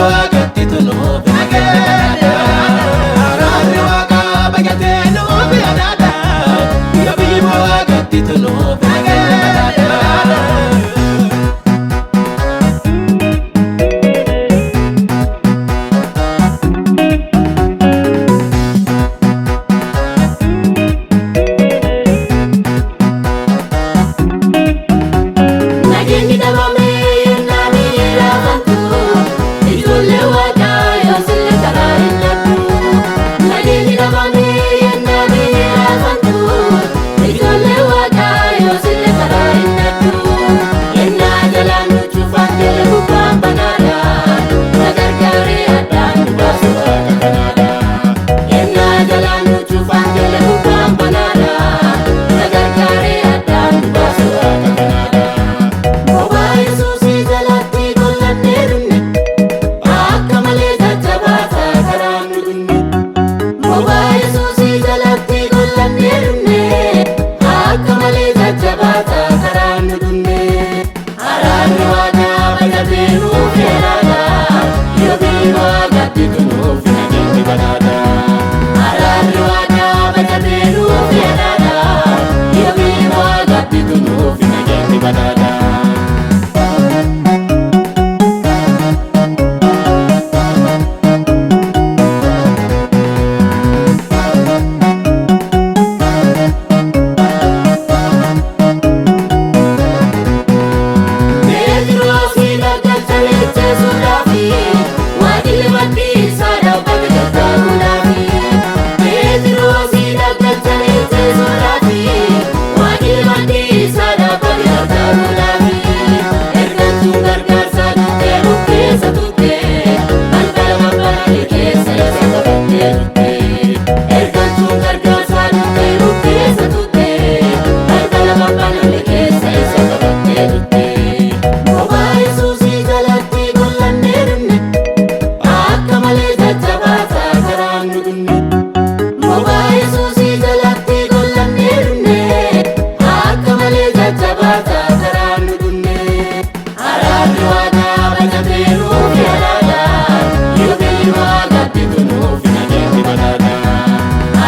Waaqatti tunuuf nageenya badhaadha. Araarri Waaqaa baay'atee nuuf yaadaadha. Yoo biyyi Waaqatti tunuuf nageenya badhaadha. Nageenyi dhabamee yennaa biyyi raafantu, ijoollee Waaqaa yoosillee karaa hin dhabdu. Nageenyi dhabamee yennaa biyyi raafantu, ijoollee Waaqaa yoosillee karaa hin dhabdu. Yennaa jalaan nu cufaan jala gubbaan banaadha, na gargaaree addaan nu baasu Waaqa kanaadha. Yennaa jalaan nu cufaan jala gubbaan banaadha, na gargaaree addaan nu baasu Waaqa kanaadha. Bobaa Yesuusii jalatti gollannee dhumne, akka malee jajjabaataa karaan nu dhumne. Bobaa Yesuusii jalatti gollannee dhumne, akka malee jajjabaataa karaan nu dhumne. Araarri Waaqaa baay'atee nuuf yaadaadha, yoo biyyi Waaqatti tunuuf nageenyi badhaadha. Araarri Waaqaa baay'atee nuuf yaadaadha, yoo biyyi Waaqatti tunuuf nageenyi badhaadha. Beekiroosii dhaggalchanii jechuudhaafi, Waaqni maddii isaa dhaabbate gargaaruudhaafi. Beekiroosii dhaggalchanii jechuudhaafi, Waaqni maddii isaa dhaabbate gargaaruudhaafi. Ergamtuun gargaarsaa dhuftee bukkeessa turte, balbala babbaname keessa isa qabattee turte. Ergamtuun gargaarsaa dhuftee bukkeessa turte, balbala babbaname keessa isa qabattee turte. Bobaa Yesuusii jalatti gollannee dhumne, akka malee jajjabaataa karaan nu dhumne. Bobaa Yesuusii jalatti gollannee dhumne, akka malee jajjabaataa karaan nu dhumne. Araarri Waaqaa baay'atee nuuf yaadaadha, yoo biyyi Waaqatti tunuuf nageenyi badhaadha.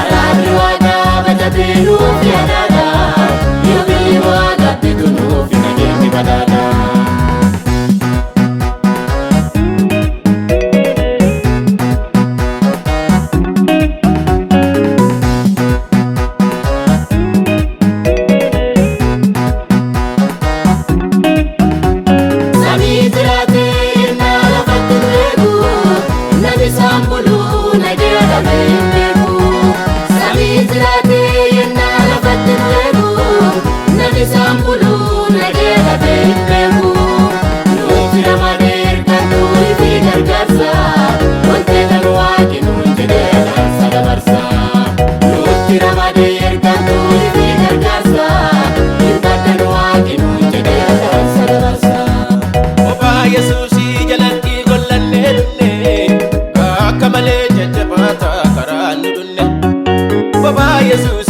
Araarri Waaqaa baay'atee nuuf yaadaadha, yoo biyyi Waaqatti tunuuf nageenyi badhaadha. Samii jiraatee yennaa lafatti nu eegu, namni isaan buluu nagee dhabee hin beeku. Samii jiraatee yennaa lafatti nu eegu, namni isaan buluu nagee dhabee hin beeku. Nuti ramadee ergamtuu fi gargaarsa, wantoota nu Waaqni nuun jedhee dhaamsa dabarsa. Nuti ramadee ergamtuu fi gargaarsa, hin baddan Waaqni nuun jedhee dhaamsa dabarsa. Bobaa Yesuusii jalatti gollannee dhumne, akka malee jajjabaataa karaa nu dhumne. Bobaa Yesuusii.